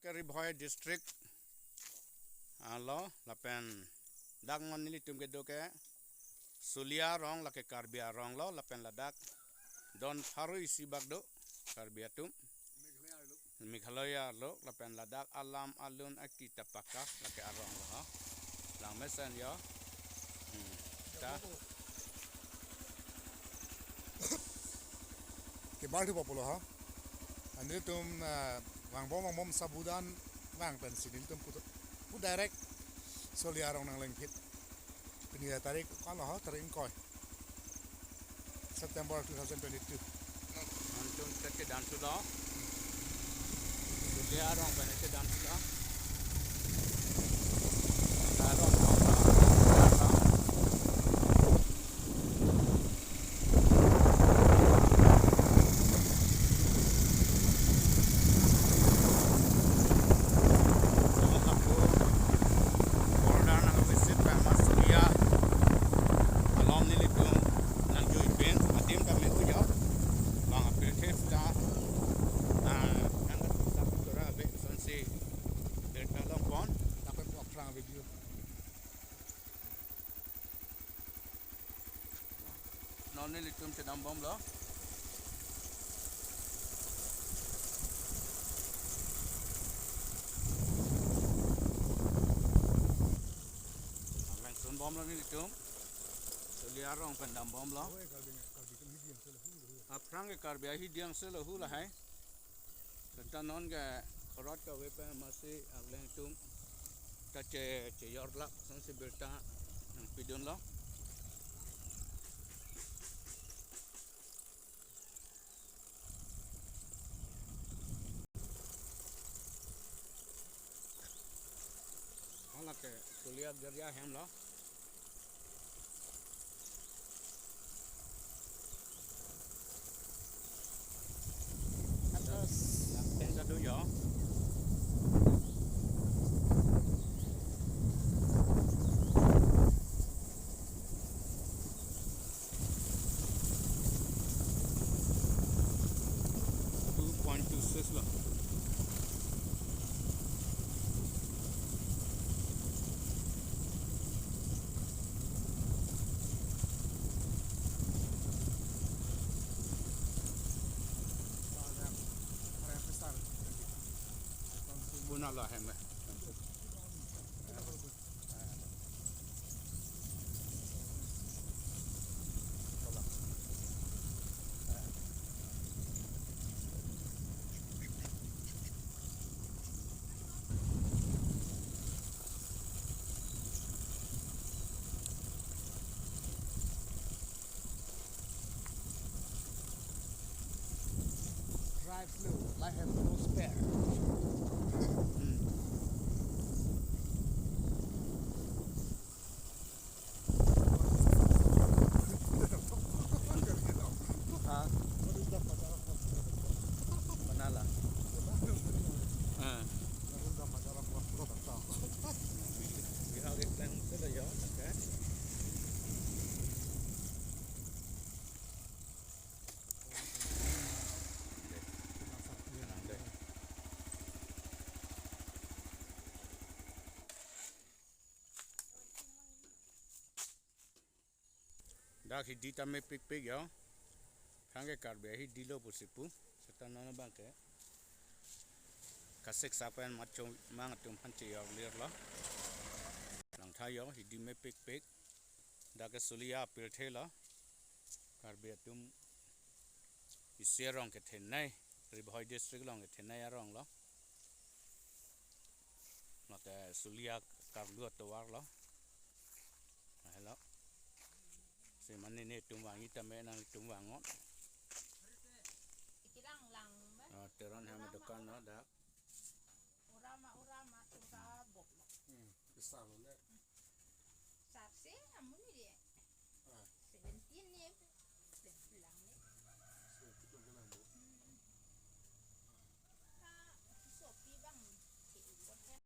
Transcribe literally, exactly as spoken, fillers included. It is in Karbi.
Ri Bhoi district alo, lapen dak non nelitum kedo ke Sulia arong, lake Karbi arong lo, lapen ladak don pharo isi bak do Karbi atum. Meghalaya arlo, lapen ladak alam alun akita paka lake arong lo ha. Lang mesen yo. Hmm. Ta. Kebar thu populo ha. Nelitum, eh, vangbom vangbom sabudan vang pensi nelitum pu, pu direct Sulia arong nanglengphit. Pini tarik ko-an lo ha, tarik ingkoi September two thousand twenty-two. Nelitum ta kedam thulo. Sulia arong pen kedam thulo. Arong. Border nang visit pen ma Sulia along nelitum nang jui pen adim kami ujo. Bang apel thep ta. Ah, nang ta tura be sonsi delta long pon. Lapen aphrang video. Non nelitum chedam bomlo. Langsun bomlo nelitum. Sulia arong pen dam bomlo. Aphrang ke Karbi ahi diang se lo hu lahai. Seta non ke khorot kave pen masi arleng atum ta che, che yor lak sonsi birta nangpidunlo. Hala ke Sulia Gerja ahem lo. Atas. Yang sa do yo. Two point two six lo. Buna lo hem. Drive slow, life has no spare. Hmm. Ha? Manala. Ah. Bihar ke plan se lo yo, okay. Dak hidi ta mepikpik yo. Aphrang ke Karbi ahidi lo pusi pu. Seta non abang ke kasik sapen macho mang atum aphan cheyor lir lo. Langtha yo hidi mepikpik. Dak ke Sulia apirthe lo. Karbi atum isi arong kethenei, Ri Bhoi district along kethenei arong lo. Mate Sulia karlu atovar lo. Hello. Si mane netum vangji tame nangtum vangot. Ikilang lang ba? Ah, Teron hem dukan lo dak. Urama, urama, ura bok. Hmm, bisa lo le.